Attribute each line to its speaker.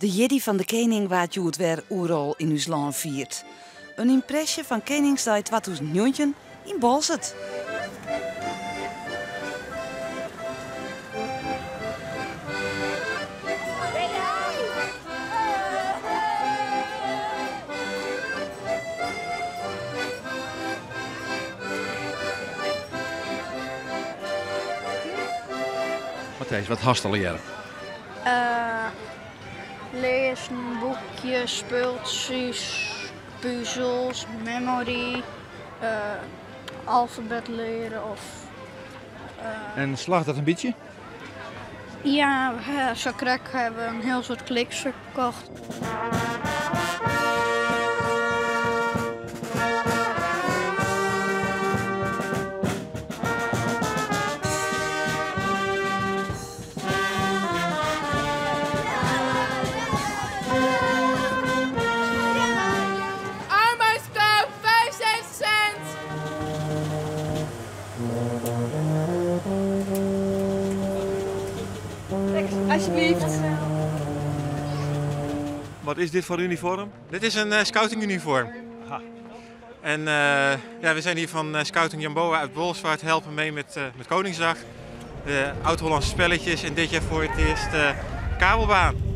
Speaker 1: De jierdei fan de kening waard hjoed wer oeral yn ús lân fierd. In ympresje fan Keningsdei 2019 yn Boalsert.
Speaker 2: Matthijs, wat hast allegearre?
Speaker 3: Lêzen, boekjes, spultsjes, puzels, memory, alfabet leare of.
Speaker 2: En slagget dat in bytsje?
Speaker 3: Ja, sa krekt hawwe we in hiel soad kliks ferkocht.
Speaker 4: Arbeidsklauw, 75 cent! Alsjeblieft.
Speaker 5: Wat is dit foar unifoarm?
Speaker 6: Dit is in scoutinguniform. En ja, we zijn hier van Scouting Jan Boa uit Bolsward, helpen mee met Koningsdag. De Oud-Hollandse spelletjes en dit jaar voor het eerst kabelbaan.